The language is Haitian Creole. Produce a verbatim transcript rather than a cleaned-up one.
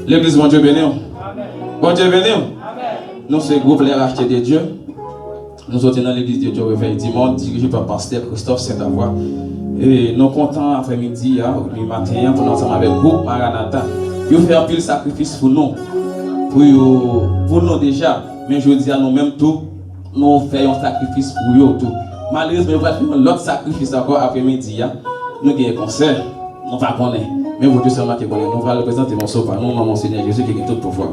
Legliz, Bondye beni w. Bondye beni w. Nou se gwoup Les Rachetés de Dieu. Nou soti nan Legliz de Dieu Réveil du Monde, dirije pa pastè Christophe Saint-Avoix. E nou kontan aprèmidi a, oubyen maten an, pou nou ansanm avèk gwoup Maranatha. Yo fè anpil sakrifis pou nou. Pou yo, pou nou deja. Men jodi a, nou menm tou, nou fè yon sakrifis pou yo tou. Malerezman, yo pral fè yon lòt sakrifis ankò aprèmidi a. Nou gen konsè, nou pa konnen. Men Bondye sèlman ki konnen. Nou pral prezante mòso pa nou nan Monsenyè Jezi ki gen tout pouvwa.